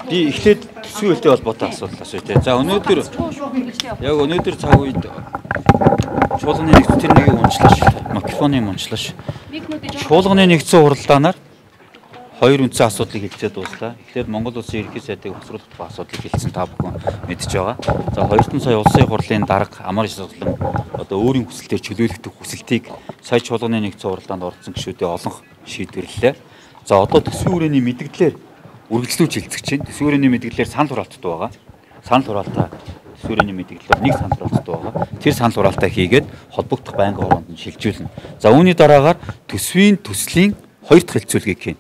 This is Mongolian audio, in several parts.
Би эхлээд төсвийн хуультай холбоотой асуудал асууя те. За өнөөдөр яг өнөөдөр цаг үед чуулганы нэгдсэн тэр нэгийг уншлаа шүү. Микрофоныг уншлаа шүү. Чуулганы нэгдсэн хуралдаанаар хоёр үндсэн асуудлыг хэлцээ дууслаа. Эхлээд Монгол Улсын Ерөнхий сайдыг хоцруулах тухай асуудлыг хэлсэн та бүхэн мэдж байгаа. За хоёрт нь сая улсын хурлын дарга Амар Ишсоглон одоо өөрийн хүсэлтээр чөлөөлөгдөх хүсэлтийг сая чуулганы нэгдсэн хуралдаанд оролцсон гишүүдээ олонх шийдвэрлэлээ. За одоо төсвийн хүрээний мэдэгдлээр үргэлжлүүлж хэлцэж байна. Төсвийн хүрээний мэдэгдлээр санал хураалттай байгаа. Санал хураалтаа төсвийн хүрээний мэдэгдлээр нэг санал хураалттай байгаа. Тэр санал хураалтаа хийгээд холбогдох байнгын хороонд нь шилжүүлнэ. За үүний дараагаар төсвийн төслийн хоёр дахь хэлцүүлгийг хийнэ.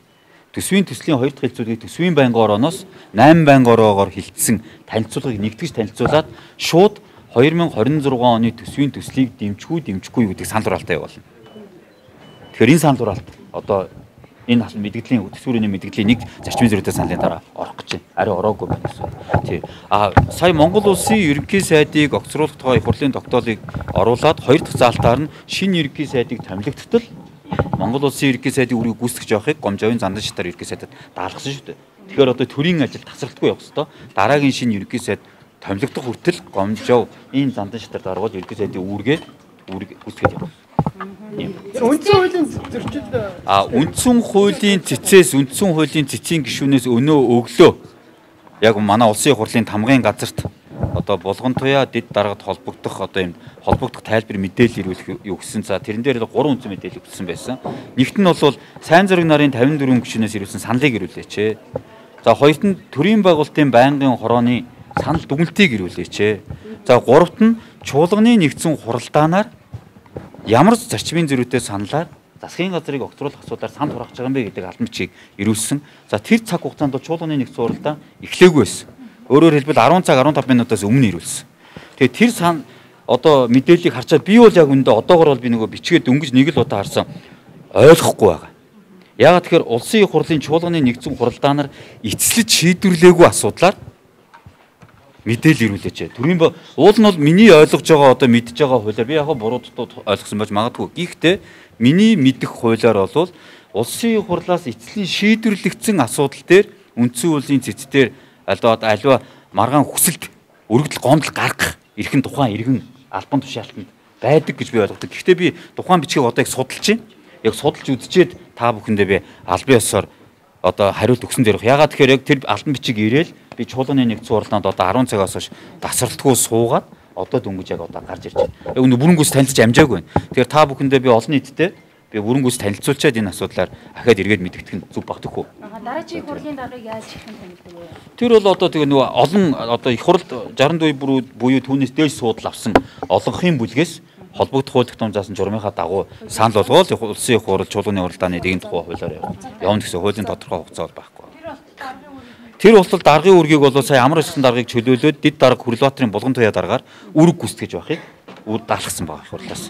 Төсвийн төслийн хоёр дахь хэлцүүлгийг төсвийн байнгын орооноос 8 байнгын ороогоор хилцсэн танилцуулгыг нэгтгэж танилцуулаад шууд 2026 оны төсвийн төслийг дэмжих үү дэмжихгүй юу гэдэг санал хураалтаа явуулна. Тэгэхээр энэ санал хураалт одоо энэ мэдэгдлийн төсвийн хүрээний мэдэгдлийн нэг зарчмын зөрүүтэй саналын дараа орох гэж байна. Арай ороогүй байна гэсэн. Тий. А сая Монгол Улсын Ерөнхий сайдыг огцруулах тухай их хурлын тогтоолыг оруулаад хоёр дахь заалтаар нь шинэ Ерөнхий сайдыг томилогдтол Монгол Улсын Ерөнхий сайдын үүргийг гүйцэтгэж явахыг Гомжовын зандан шатаар Ерөнхий сайдад даалгасан шүү дээ. Тэгэхээр одоо төрийн ажил тасралтгүй явах ёстой. Дараагийн шинэ Ерөнхий сайд томилогдох хүртэл Гомжов энэ зандан шатаар даргуул Ерөнхий сайдын үүргээ гүйцэтгэж явах. Үндсэн хуулийн зөрчил үндсэн хуулийн цэцээс үндсэн хуулийн цэцийн гишүүнээс өнөө өглөө яг манай улсын хурлын тамгын газарт одоо Булган туяа дэд даргад холбогдох одоо юм холбогдох тайлбар мэдээлэл ирүүлэх юу гэсэн. За тэрэн дээр гурван үндсэн мэдээлэл өгсөн байсан. Нэгт нь бол сайн зэрэг нарын 54 гишүүнээс ирүүлсэн саналыг ирүүлээч. За хоёрт нь төрийн байгуулалтын байнгын хорооны санал дүгнэлтийг ирүүлээч. За гуравт нь чуулганы нэгдсэн хуралдаанаар ямар зарчмын зөрүүтэй саналаар засгийн газрыг огцруулах асуудлаар санал хураах байгаа юм бэ гэдэг албан бичгийг ирүүлсэн. За тэр цаг хугацаанд бол чуулганы нэгдсэн хуралдаан эхлээгүй байсан. Өөрөөр хэлбэл 10 цаг 15 минутаас өмнө ирүүлсэн. Тэгээ тэр сан одоо мэдээллийг харчаад би бол яг үндэ одоогор бол би нөгөө бичгээд дөнгөж нэг л удаа харсан ойлгохгүй байгаа. Яагаад тэгэхээр улсын их хурлын чуулганы нэгдсэн хуралдаанаар эцэслэж шийдвэрлээгүй асуудлаар мэдээлэл ирүүлээч. Төрийн уул нь бол миний ойлгож байгаа одоо мэдж байгаа хуулиар би яг буруу дутуу ойлгосон байж магадгүй. Гэхдээ миний мэдэх хуулиар бол улсын их хурлаас эцэслэн шийдвэрлэгдсэн асуудал дээр үндсэн хуулийн цэц дээр альва маргаан хүсэлт өргөдөл гомдол гаргах эрхэн тухайн иргэн албан тушаалтанд байдаг гэж би ойлгодог. Гэхдээ би тухайн бичгийг одоо яг судалж байна. Яг судалж үзчихэд та бүхэндээ би албан ёсоор одоо хариулт өгсөн дээрх. Ягаад тэгэхээр яг тэр албан бичиг ирээл би чуулганы нэгдсэн хурлаанд одоо 10 цагаас хойш тасралтгүй суугаад одоо дөнгөж яг одоо гарч ирж байна. Яг өнөө бүрэн гүйс танилцж амжаагүй байна. Тэгэхээр та бүхэндээ би олон нийтдээ би бүрэн гүйс танилцуулчаад энэ асуудлаар ахаад эргээд мэдэгдэх нь зөв багтах уу? Дараагийн их хурлын даргаыг яаж хэрхэн танилдаг вэ? Тэр бол одоо тэгээ нөгөө олон одоо их хурл 64 буюу түүнээс дээш суудал авсан олонхын бүлгээс холбогдох хууль тогтоом заасан журмынхаа дагуу санал болгоол улсын их хурл чуулганы хуралдааны дэгийн тухай хуулиар явна гэсэн хуулийн тодорхой хугацаа бол байхгүй. Тэр бол даргын үүргийг бол сая Амар Ёссон даргыг чөлөөлөөд дэд дарга Хүрлбаатарын Булган туяа даргаар үүрэг гүйцэтгэж байхыг даалгасан байгаа их хурлаас.